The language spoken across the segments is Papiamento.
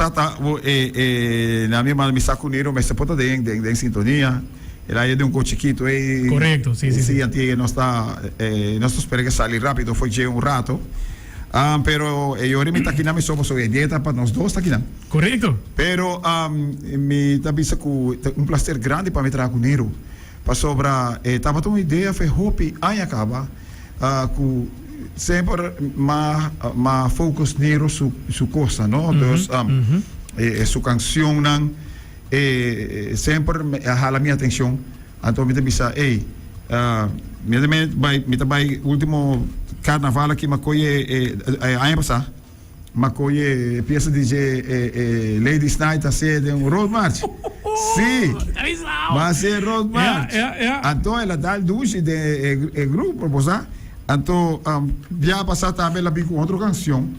Tata bo e e na mi manda mi sa cu Nero mester por ta den den den sintonia. El a yega den un co chikito ey. Correcto, si, si, si. Si, anti nos ta nos ta spera ke sali rapido for dje un rato. Pero e yori mi ta aki na mi so pasobra e idea ta pa nos dos ta aki nan. Correcto. Pero mi ta bisa cu ta un placer grandi pa mi traha cu Nero. Pasobra e tabata un idea fe hopi aña caba cu semper ma ma focus Nero su su cosnan no. Dus e su cancionnan e semper a hala mi atencion. Anto mi ta bisa ey mi ta bay mi ta bay ultimo carnaval aki mi a coye e aña pasa. Ma koye e piesa di dje e e Ladies Night a ser den un road march. Sí. Ma a ser road march. Ja, ja, ja. Anto el a dal dushi den e e grupo, bo sa. Anto bia pasá tambe el a bin ku otro kanshon.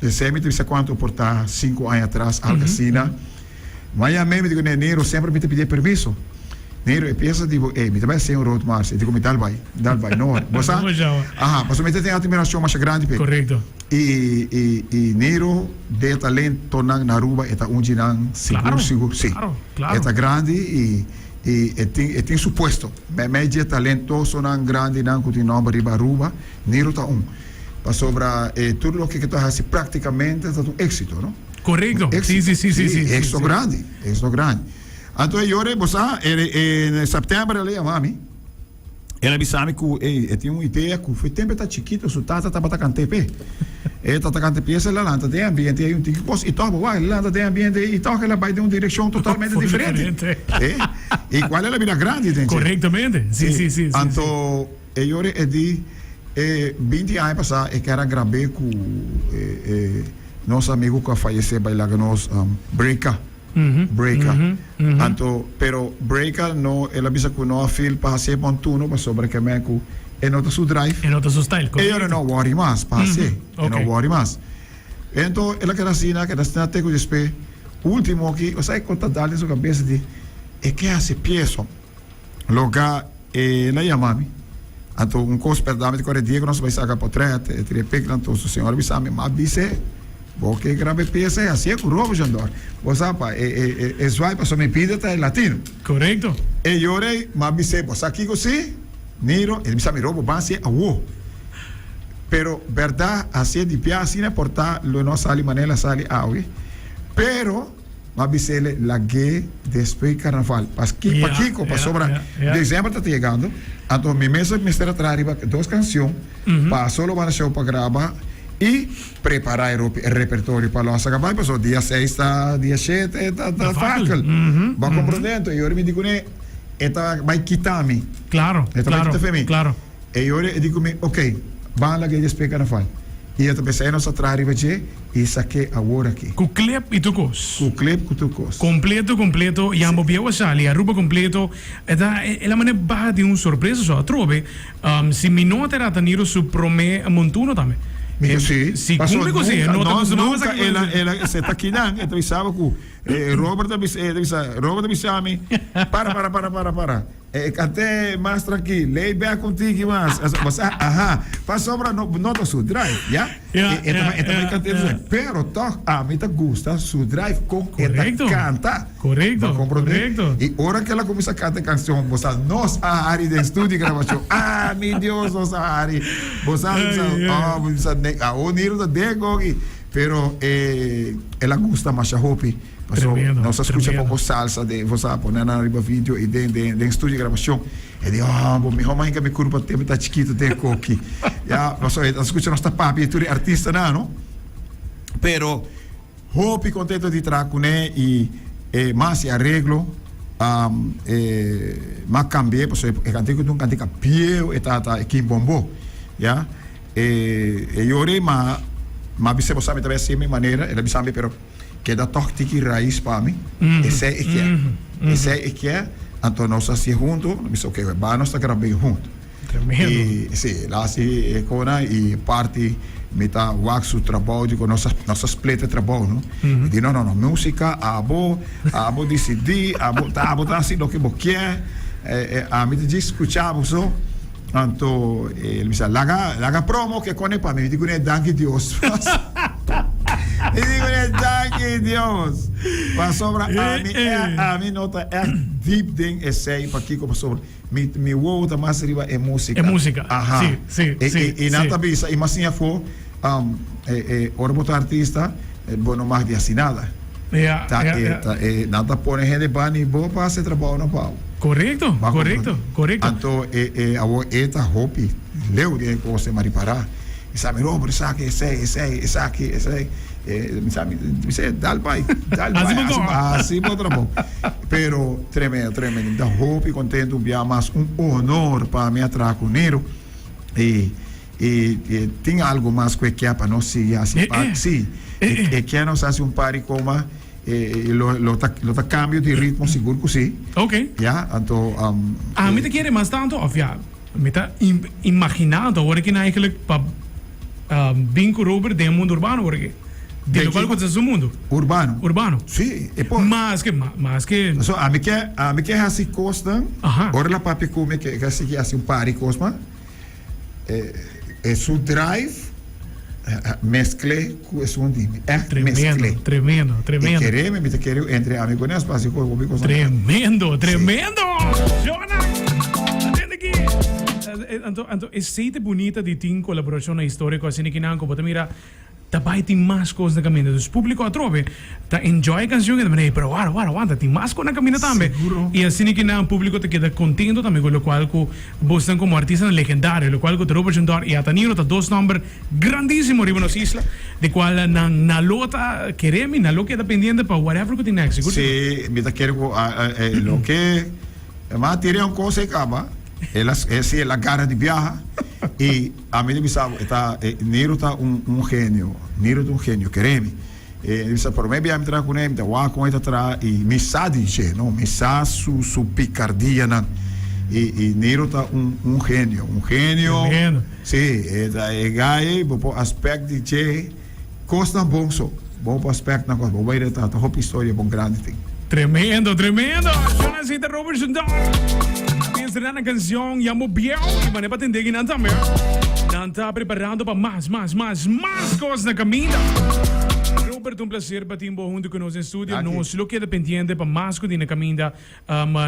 Esei mi ta bisa kuantu por ta sinku aña atras, algu asina. Ma yam'é, mi di ku Nero, semper mi ta pidié permiso. Nero, e piesa di bo, ey, mi ta bai hasi un road march. E di ku mi, dal bai, dal bai, no worry. Bo sa? Aha, pasobra mi ta tin admiracion masha grandi p'e. Correcto. I, i, i Nero, den e talentonan na Aruba, e ta un di nan sigur, sigur, si. Claro, claro. E ta grandi i, i e tin, e tin su puesto. Meimei di e talentosonan grandinan ku tin nomber riba Aruba, Nero ta un. Pasobra e tur loke ke ta hasi practicamente ta un exito, no? Correcto. Si, si, si, si, si. Éxito grandi, éxito grandi. Anto e yora bo sa, e en september el a yama mi, el a bisa mi ku ey, e tin un idea ku fu tempo e ta chikito su tata tabata kant'é p'e. E tata kanta pies el a lanta den ambiente ei un tiki kos i tòg bo wak el a lanta den ambiente ei i tòg el a bai den un direkshon totalmente diferente. E, i kual el a bira grandi den dje. Korektamente. Si, si, si, si. Anto e yora e di e binti aña pasá e kera grab'é ku e e nos amigu ku a fayesé bai laga nos Breaker. Breaker. Anto, pero Breaker no, el a bisa ku no a feel pa hasié montuno pasobra ke men ku e no ta su drive. E no ta su style, korekto. E no worry mas pa hasié. E no worry mas. Ento el a keda asina, a keda asina te ku despues ultimo aki, osea e kon ta dal den su kabesa di e ke hasi pieso. Loka el a yama mi. Anto un kos perdá mi ta kore dia ku nos bai saka potret, e tira e pek anto su señora bisa mi, m'a bis'é, bo ke graba e piesa ei hasié ku Robo Jandor. Bo sa pa e e e zwai pasobra mi bida ta e latino. Korekto. E yora ei, m'a bis'é, bo sa kiko si? Niro, el bisa mi, Robo, ban hasié awo. Pero bèrdat hasié di bia asina por ta lo no a sali manera el a sali awe. Pero. M'a bis'ele lag'é despues karnaval. Paski, pakiko? Pasobra december ta yegando, anto mi mes a mester a traha riba dos kanshon pa Solo Banda Show pa graba i prepará e ropi e repertorio pa los a bai, pasobra dia seis ta dia shete ta ta fakel. Bo a komprondé? Anto e yori mi di kuné e ta bai kita mi. E ta bai kita fe mi. E yori e di ku mi, ok, ban lag'é despues karnaval. I e ta pensa e nos a traha riba dje. I sak'é awor aki. Ku clip i tur kos. Ku clip ku tur kos. Kompleto kompleto Jambo bieu a sali Aruba kompleto e ta e la manera baha di un sorpresa so atrobe si mi no ta rata Niro su prome montuno tambe. Mi ta si. Si Paso kumbe ku si e nunka no ta no kustumá nunka sa el a el a se ta kinan e ta bisaba ku Robert ta bisa e ta bisa Robert ta bisa mi para para para para para. E kant'é mas trankil, lay back un tiki mas. Bo sa, aha, pasobra no, no ta su drive, ya? Ja, E, e ta, ja, e ta bai ja, kant'é ja. su Pero tòg ami ta gusta su drive kon e ta Korekto. kanta. Korekto, Bo komprondé? korekto. I ora ku el a kuminsá kanta e kanshon, bo sa, nos a hari den studio di grabashon. Ah, mi Dios, nos a hari. Bo sa, Ai, bo sa, ai. oh, bo sa, ne, awor Niro ta den koki. Pero e, el a gusta masha hopi. Paso Tremendo, nos a scucha tremendo. poco salsa de bo sa pone nan riba video y den den den studio de grabacion. E di oh bo miho mahinka mi curpa tempo ta chikito den koki. Ya paso e ta scucha nos ta papia y tur e artistanan no. Pero hopi contento di traha cune y e mas e areglo um, e mas cambie paso e cantica ta un cantica bieu e ta ta e kimbombo ya. E e yori ma ma bisa bo sa mi ta bay haci mi manera el a bisa mi pero Keda tòg tiki rais pa mi. Esei e kier. Esei e kier. Anto nos a hasié huntu. Mi bisa oke, ba nos ta grab'é huntu. Tremendo. I si, el a hasi e kona i parti mi ta wak su trabou di ku nos a nos a split e trabou no. Mi di no no no, músika abo abo disidí, abo ta abo ta hasi loke bo kier. Ami ta djis skucha bo so. Anto el bisa, laga, laga promo ke kone pa mi. Mi di kuné, danki Dios. I digo ne danki Dios. Pasobra ami ami no ta echt diep den esei pakiko pasobra mi mi wowo ta mas riba e musika. E musika. Aha. Si, si, E si, e i nan si. ta bisa i mas siña afó e e ora bo ta artista bo no mag di hasi nada. Ja, Ta ja, e ja. ta e nan ta pone hende bani bo pa hasi e trabounan pa bo. Korekto, Bo a korekto, komprende? korekto. Anto e e awor e ta hopi leu den e kos e maripará. Mi sa mi Robert esaki esei esei esaki esei e mi sa mi mi dal bai dal bai Hasi bo hasi kos. hasi bo trabou pero tremendo tremendo mi ta hopi contento un bia mas un honor pa mi a traha ku Nero y y y tin algo mas ku e kia pa nos sigui hasi Eh, pa eh. si Eh, eh. e kia nos hasi un par di koma e lo lo ta lo ta cambio di ritmo sigur ku si Ok. ya anto Ami ta kere mas tanto of ya Mi ta imaginando awor aki eigenlijk pa bin cu Robert den e mundo urbano awor aki. Di locual cu ta su mundo. Urbano? Urbano. Si, e por. Mas ke, mas ke. So, ami ke, ami ke hasi cosnan, ora la papia cu mi ke sigui hasi un par di cos mas, e su drive mezcle cu esun di mi. Echt mezcle. Tremendo, tremendo, tremendo. I kere mi, mi ta kere entre ami cu nes pa hasi cos, hopi cos. Tremendo, tremendo! Jona! Atende aki! Anto, anto esey ta bunita di tin colaboracionnan historico asina kinan cu bo ta mira ta bay tin mas cos na caminda. Dus publico atrobe ta enjoy e cancion y ta mira, pero wara, wara, wanta, tin mas cos na caminda tambe. Seguro. Y asina kinan publico ta keda contento tambe cu locual cu bosnan como artistanan legendario, locual cu ta Robert Jondor y Ataniro ta dos nomber grandísimo riba nos isla, di cual nan na lo ta kere mi, na lo keda pendiente pa whatever cu tin next, sigur sigur. Sí, mi ta kere cu loke ma tira un cosa y caba, el a, sí, el a gara di biaha y ami ta bisa bo, e ta, Niro ta un un genio, Niro ta un genio, kere mi. E bisa prome biaha mi traha cune, mi ta wak con e ta traha y mi sa di dje, no, mi sa su su picardianan y y Niro ta un un genio, un genio. Tremendo. Sí, e ta e guy bo por aspect di dje cosnan bon so, bo por aspect nan cos, bo bay reta ta hopi historia bon grandi tin. Tremendo, tremendo! Jonasita Robertson Dor a estrena nan cancion Yambo Bieu y mane pa tende kinan tambe. Nan ta preparando pa mas, mas, mas, mas cos na caminda. Robert, un placer pa tin bo hunto cu nos den studio. Danki. Nos lo keda pendiente pa mas cu tin na caminda.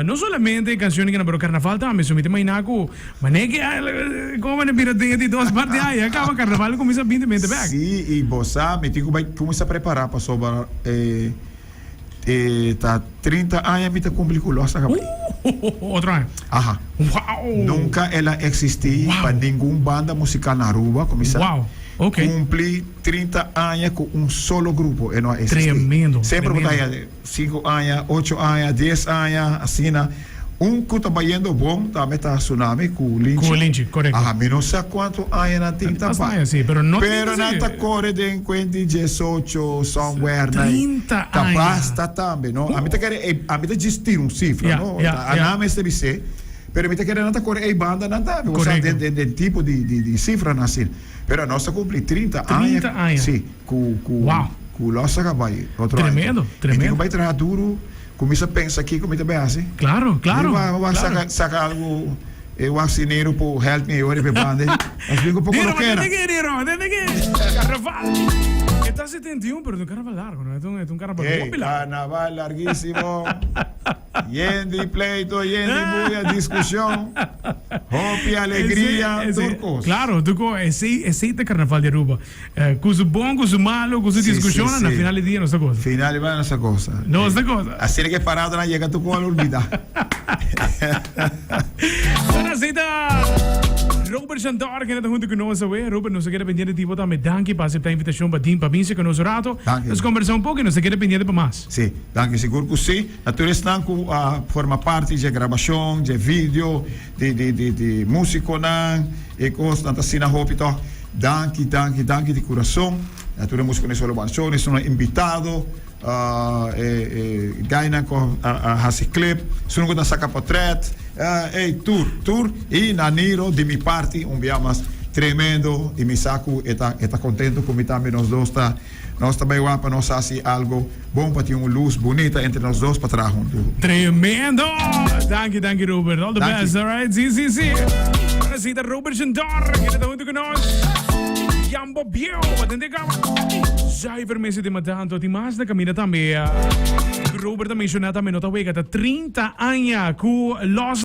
No solamente e cancionnan cu na pero carnaval tambe. So mi ta imagina cu mane ke como mane bira den di dos parti ay a caba carnaval cuminsa binti mente bek. Sí, y bo sa mi tin cu bay cuminsa prepara pasobra e. E ta 30 aña mi ta cumpli cu Los Acabay. Otro aña. Aha. Wow. Nunca el a existi Wow. pa ningun banda musical na Aruba cuminsa Wow. Ok. cumpli 30 aña cu un solo grupo. E no a existi. Tremendo, Semper bo ta tremendo. haya 5 aña, 8 aña, 10 aña, asina. Un cu ta bayendo bon tambe ta Tsunami cu Linchi. Cu Linchi, corecto. Aha, mi no sa cuanto aña nan tin ta Basta bay. aña, sí, pero no Pero 30 nan sí. ta core den cuenti 18, somewhere na 30 Ta aña. basta tambe, no? Ami ta kere, e, ami ta djis tira un cifra, Ja, no? ja, Ta, ja. Nan mester bis'é, pero mi ta kere nan ta core ei banda nan tambe, bo sa, Correcto. den, den, den tipo di, di, di cifranan asina. Pero nos ta cumpli 30 aña. 30 aña. Sí, cu, cu, Wow. cu Los Acabay otro aña. Tremendo, Mi tin tremendo. cu bay traha duro. Cuminsa pensa kico mi ta bay haci. Claro, claro, Mi ba ba claro. saca saca algo e wasinero por help me ora pe banda. Nos bin cu poco Diro, loquera. desde que, Diro, desde que. Carnaval. E ta 71, pero ta un carnaval largo, no? E ta un, e ta un carnaval Ey, hopi largo. carnaval larguísimo. Yen di pleito, yen di bulla, discusion. Hopi alegria, Ese- ese- tur cos. Claro, tur cos. Esey, esey ta carnaval di Aruba. Cu su bon, cu su malo, cu su Sí, discusionnan, sí, na sí. final di dia nos ta goza. Final di dia nos ta goza. Nos ta goza. Asina ke paradonan yega tur cu a olbida. Bueno, así ta Robert Chantor kende ta hunto cu nos awe. Robert, nos ta keda pendiente di bo tambe. Danki pa acepta invitacion pa din pa binse cu nos un rato. Danki. Nos conversa un poco y nos ta keda pendiente pa mas. Sí, danki. Sigur cu sí. Na tur esnan cu a forma parti dje grabacion, dje video, di di di di musiconan, e cosnan ta asina hopi toch. Danki, danki, danki di kurason na tur e musikonan di Solo Banda Show, esunnan invitado, e e gainan ku a hasi clip, esunnan ku ta saka potret, ey tur, tur y na Niro di mi parti un bia mas tremendo y mi sa ku e ta e ta kontento ku mi tambe nos dos ta nos ta bay wak pa nos hasi algo bon pa tin un lus bunita entre nos dos pa traha huntu. Tremendo! Danki, danki Robert. All the Danki. best, alright? Si, si, si. Ahora sí, ta Robert Shendor, kende ta hunto cu nos. Yambo Bieu, atende kaba. Zuiver mester di mata anto tin mas na kaminda tambe. Robert a menshoná tambe no ta wega ta 30 aña ku Los.